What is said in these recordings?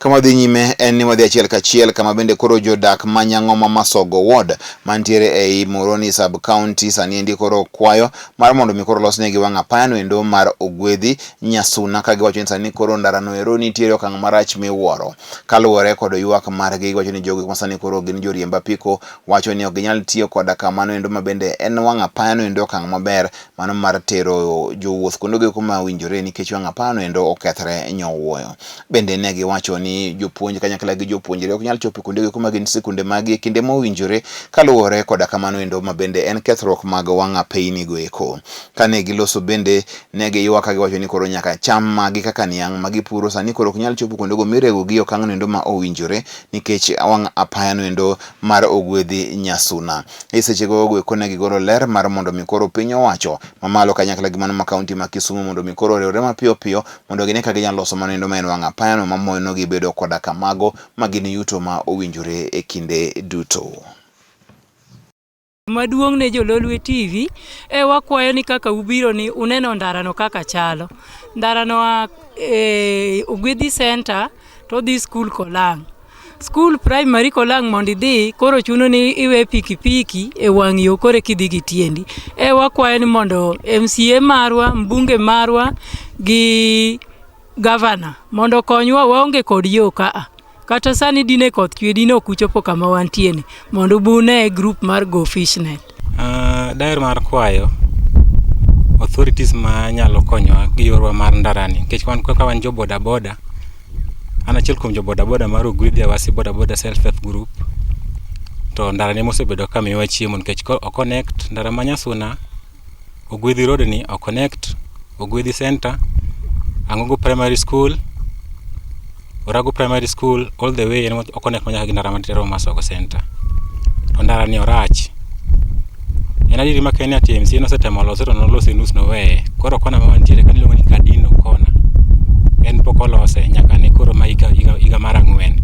Kama wadhi nyime en ni wadhi achiel kachiel kama bende koro jodak ma Nyang'oma Masogo Ward mantiere ei Muhoroni Sub County sani endi koro kwayo mar mondo mi koro losnegi wang' apaya noendo mar Ogwedhi Nyasuna ka giwacho ni sani koro ndarano ero nitiere okang' marach miwuoro. Kaluwore kod ywak margi giwacho ni jogo ma sani koro gin joriemb apiko wacho ni ok ginyal tiyo koda kamano endo ma bende en wang' apaya noendo okang' maber mano mar tero jowuoth kuonde go kuma owinjore nikech wang' apaya noendo okethre nyowuoyo. Bende ne giwacho ni jopuonj kanyakla gi jopuonjre ok nyal chopo kuonde go kuma gin sikunde magi e kinde mowinjore kaluwore koda kamano endo ma bende en kethruok mag wang' apeyni go eko. Kane giloso bende ne giywak ka giwacho ni koro nyaka cham magi kaka niang' ma gipuro sani koro ok nyal chopo kuondego mirego gi okang' noendo ma owinjore nikech wang' apaya noendo mar Ogwedhi Nyasuna. E sechego go eko ne gigolo ler mar mondo mi koro piny owacho mamalo kanyakla gi mano ma kaunti ma Kisumu mondo mi koro oriwre mapiyo piyo mondo gine ka ginyalo loso mano endo ma en wang' apayano mamono gi bedo koda kamago ma gin yuto ma owinjore e kinde duto. Maduong' ne Jololwe TV e wakwayo ni kaka ubiro ni uneno ndarano kaka chalo. Ndarano a e Ogwedhi Center to odhi skul Kolang'. Skul primary Kolang' mondo idhi koro chuno ni iwe pikipiki e wang' yo koro eka idhi gi tiendi. E wakwayo ni mondo MCA marwa, mbunge marwa gi gavana mondo okonywa waonge kod yo kaa. Kata sani dine koth chwe dine ok uchopo kama wantie ni mondo ubune group mar Go Fishnet. Daher mar kwayo authorities ma nyalo konyowa gi yorwa mar ndarani nikech wan kaka wan jo boda boda, an achiel kuom jo boda boda mar Ogwidhi Awasi Boda Boda Self Help Group to ndarani emosebedo ka miyowa chiemo nikech o connect ndara ma Nyasuna Ogwedhi Road ni o connect Ogwedhi Center, Angogo Primary School, Orago Primary School all the way en o connect nyaka gi ndara matero Masogo Center. To ndara ni orach. En adieri ma Kenya TMC nosetemo lose to nolose nus noweye. Koro kona ma wantiere kanyo iluongo ni Kadino Corner. En pok olose nyaka ne koro ma higa, higa, higa mar ang'wen.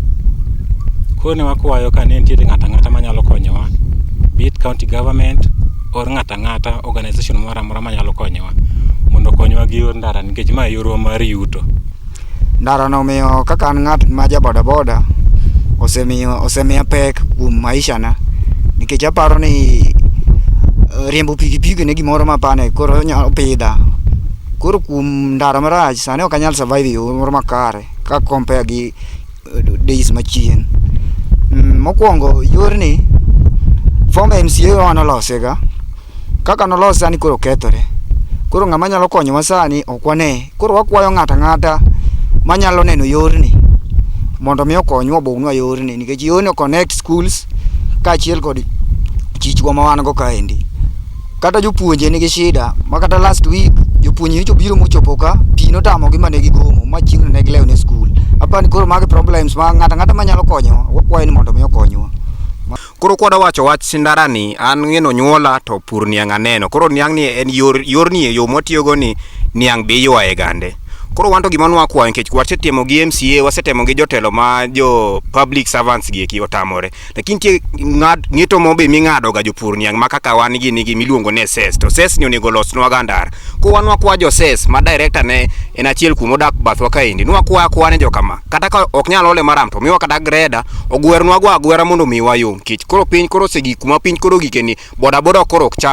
Koro ne wakwayo ka ne nitiere ng'ato ang'ata manyalo konyowa, be it county government or ng'ato ang'ata, organization moro amora manyalo konyowa mondo okonywa gi yor ndara nikech ma e yorwa mar yuto. Ndarano omiyo kaka an ng'at ma ja bodaboda osemiyo osemiya pek kuom maisha na nikech aparo ni riembo pikipiki ne gimoro ma apani koro nyalo pidha. Koro kuom ndara marach sani ok anyal survive e yo moro makare ka compare gi days machien. Mokuongo yorni former MCA wa nolose ga, kaka nolose sani koro okethore. Koro ng'ama nyalo konyowa sani ok wane. Koro wakwayo ng'ato ang'ata manyalo neno yorni mondo mi okonywa obugnwa yorni nikech yorni o connect schools kaachiel kod chichwa ma wan go kaendi. Kata jopuonje nigi shida ma kata last week jopuonje nyocha obiro mochopo ka pi notamogi mane gigomo ma chieng'no ne gilewo ne skul. Apani koro magi problems ma ng'ato ang'ata manyalo konyowa wakwayo ni mondo mi okonywa. Koro kwada wacho wach ndara ni an ng'eno nyuola to pur niang' aneno. Koro niang' ni en yor yorni e yo mwatiyogo ni niang' be iywaye gande. Koro wan to gima nwakwayo nikech wasetemo gi MCA, wasetemo gi jotelo ma jo public servants gi eki otamore. Lakini nitie ng'ad ng'eto mo be ming'ado ga jopur niang' ma kaka wan gi nigi miluongo ni cess. To cess ni onego olosnwa ga ndara. Koro wan wakwa jo cess ma director ne en achiel kuom odak bathwa kaendi. Nwakwa akwa ni jokama kata ka ok nyal ole maram to miwa kata greda ogwernwa go agwera mondo omiwa yo nikech koro piny koro osegik kuma piny koro ogike ni boda boda koro ok cham.